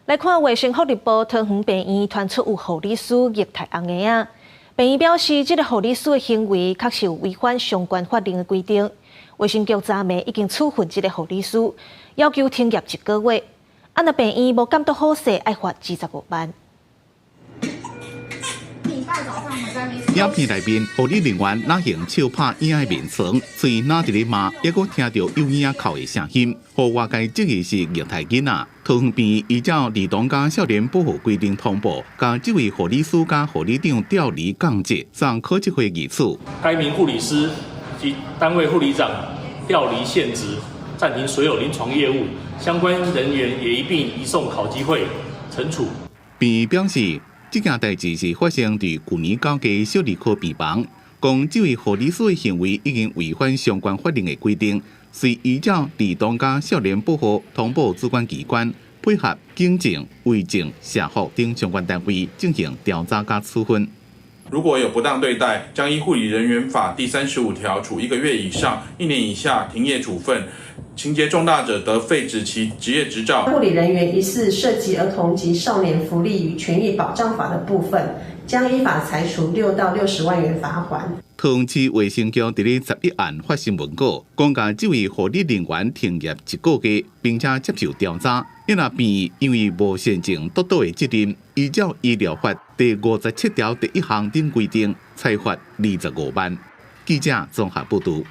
來看衛生福利部桃園病院傳出有護理師虐待甕嬰仔，病院表示，這个護理師的行為確實有違反相關法令的規定。衛生局昨暝已經處分這个護理師，要求停業一個月。啊，若病院無監督好勢，愛罰25萬。影片內面，護理人員若用手拍嬰仔面床，喙若佇咧罵，猶閣聽著有嬰仔哭的聲音，予外界質疑是虐待囡仔。桃園病院依照兒童佮少年保護規定通報，共這位護理師佮護理長調離降職，送考績會議處。該名護理師及單位護理長調離現職，暫停所有臨床業務，相關人員也一併移送考紀會懲處。病院表示，這件代誌是發生佇舊年9月小兒科病房，講這位護理師的行為已經違反相關法令的規定，遂依照兒童佮少年保護通報主管機關，配合警政、衛政、社福等相關單位進行調查佮處分。如果有不當對待，將依護理人員法第35條處1個月以上1年以下停業處分，情節重大者得廢止其執業執照。護理人員疑似涉及兒童及少年福利與權益保障法的部分，將依法裁處6到60萬元罰鍰。桃園市衛生局佇咧11暗發新聞稿，講共這位護理人員停業一個月，並且接受調查。若病院因為無善盡督導的責任，依照醫療法第57條第1項等規定，裁罰25萬。記者綜合報導。